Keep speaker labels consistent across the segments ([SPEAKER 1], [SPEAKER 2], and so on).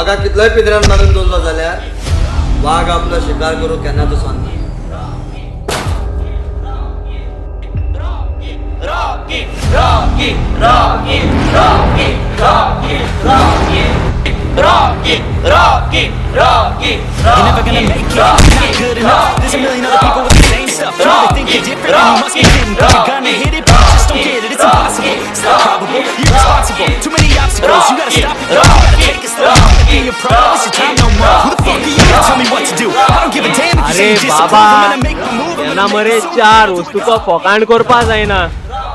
[SPEAKER 1] वागाक कितलोय पिंजऱ्यान बांदून दवरलो जाल्यार वाग आपलो शिकार करूंक केन्नाच वचना.
[SPEAKER 2] Rocky, Rocky, Rocky, Rocky, Rocky, Rocky, Rocky, Rocky, Rocky,
[SPEAKER 3] You're never gonna make it, you're not good enough. There's a million other people with the same stuff. You really think you're different, man, you must be kidding. Think you're gonna hit it, but you just don't get it. It's impossible, it's not probable, you're irresponsible. Too many obstacles, you gotta stop it, yo. You gotta take it slow, you gotta be a pro. It's your time no more. Who the fuck are you to tell me what to do? I don't give a damn if you
[SPEAKER 4] अरे
[SPEAKER 3] say you disapprove.
[SPEAKER 4] बाबा
[SPEAKER 3] I'm gonna make my move, I'm
[SPEAKER 4] तेन्ना
[SPEAKER 3] gonna
[SPEAKER 4] मरे
[SPEAKER 3] make it soon.
[SPEAKER 4] चार वस्तूचो फोकाण करपा जायना.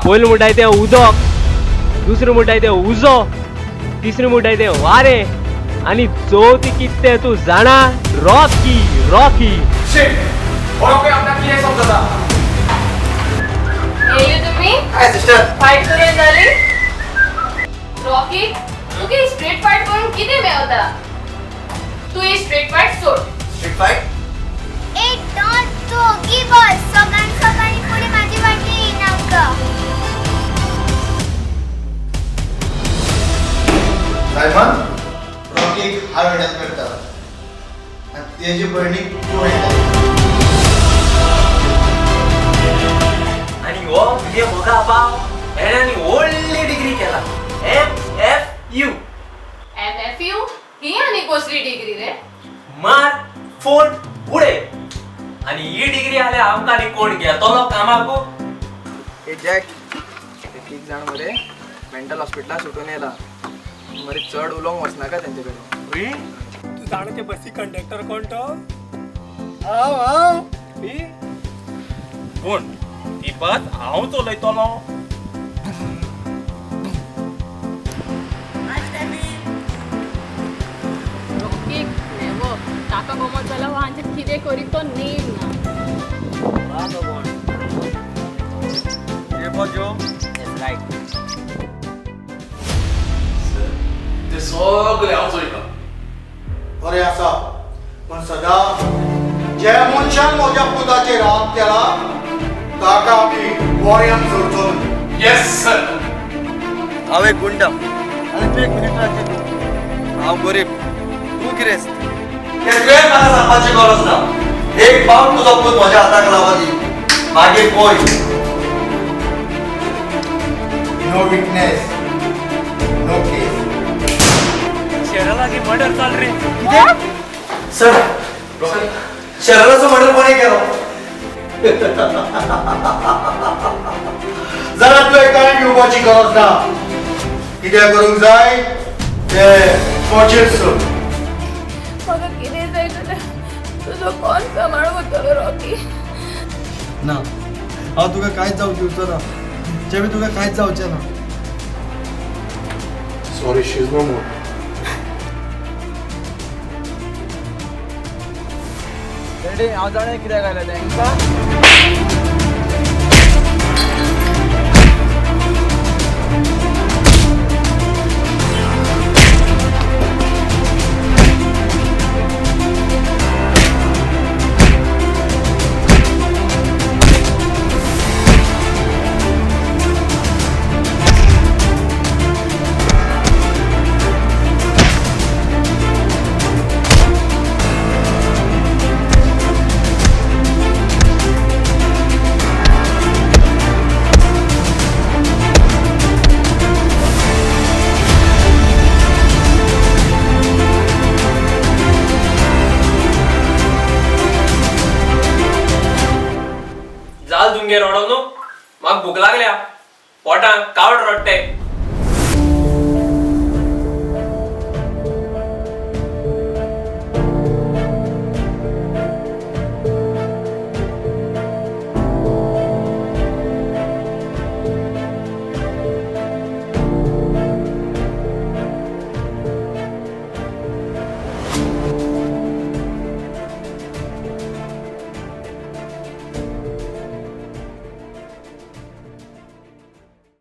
[SPEAKER 4] पयलें म्हणटाय तें उदक, दुसरें म्हणटाय तें उजो, तिसरें म्हणटाय तें वारें आनी चवथी कितें तें तूं जाणा? Rocky Rocky.
[SPEAKER 2] आपणाक कितें समजता?
[SPEAKER 5] येयले तुमी?
[SPEAKER 1] हाय सिस्टर.
[SPEAKER 5] फायट करून जाली? रॉकी, तुका स्ट्रीट फायट करून कितें मेवता? तूं ही स्ट्रीट फायट सोड.
[SPEAKER 1] Street fight?
[SPEAKER 6] एक डॉन तू ओगी बस. सगळ्यां सगळ्यांनी फुडें म्हाजी वाटी येना आमकां.
[SPEAKER 7] सायमन, रॉकीक हांव हँडल करता आनी तेजी भयणीक तूं हँडल कर.
[SPEAKER 2] आनी हो तुगे मोगा पाव हेणे आनी व्हडली डिग्री केला, MFU.
[SPEAKER 5] MFU ही आनी कसली डिग्री रे?
[SPEAKER 2] मार फोन उडय. आनी ही डिग्री आल्या आमकां आनी कोण घेतलो कामाकू?
[SPEAKER 8] ए जॅक, ते तीग जाण मरे मेंटल हॉस्पिटलान सुटून येयला मरे. चड उलोवंक वचनाका तेंचे कडेन.
[SPEAKER 9] तू जाणा ते बसी कंडक्टर कोण तो? हांव हांव.
[SPEAKER 10] पूण ती बस हांव चलयतलो.
[SPEAKER 5] रॉकीक नेवो ताका गमत जाल्यार हो हांचे कितें करीत तो नेम ना.
[SPEAKER 1] A for Joe.
[SPEAKER 2] Right.
[SPEAKER 10] ते सगळे हांव चोयता.
[SPEAKER 7] बरें आसा, पूण सदां जे मनशान म्हज्या पुताचेर हात केला ताका आमी बोऱ्यान सोडचो न्हय.
[SPEAKER 10] Yes sir.
[SPEAKER 1] हांव एक गुंड आनी तूं एक मिनिस्टराची तूं. हांव गरीब, तूं गिरेस्त. तें तुवें म्हाका सांगपाची गरज ना. एक पावट तुजो पूत म्हज्या हाताक लावनी, मागीर पळय.
[SPEAKER 7] नो विटनेस, नो केस.
[SPEAKER 2] शेरा लागीं मर्डर चाल रे.
[SPEAKER 1] सर, शरणाचो मर्डर कोणें केलो?
[SPEAKER 7] जाल्यार तुवें कांय घेवपाची गरज ना. कितें करूंक जाय तें म्हजेर सोड.
[SPEAKER 5] म्हाका कितें जाय जाल्यार तुजो कोण सांबाळ वतलो रॉकी?
[SPEAKER 1] ना, हांव तुका कांयच जावंक दिवचो ना. जेबी, तुका कांयच जावचें ना.
[SPEAKER 7] Sorry, she is no more.
[SPEAKER 8] Daddy, हांव जाणा कित्याक आयला तेंकां.
[SPEAKER 2] जाल तुमगेर रडोन न्हू, म्हाका भूक लागल्या, पोटान कावड रडटे.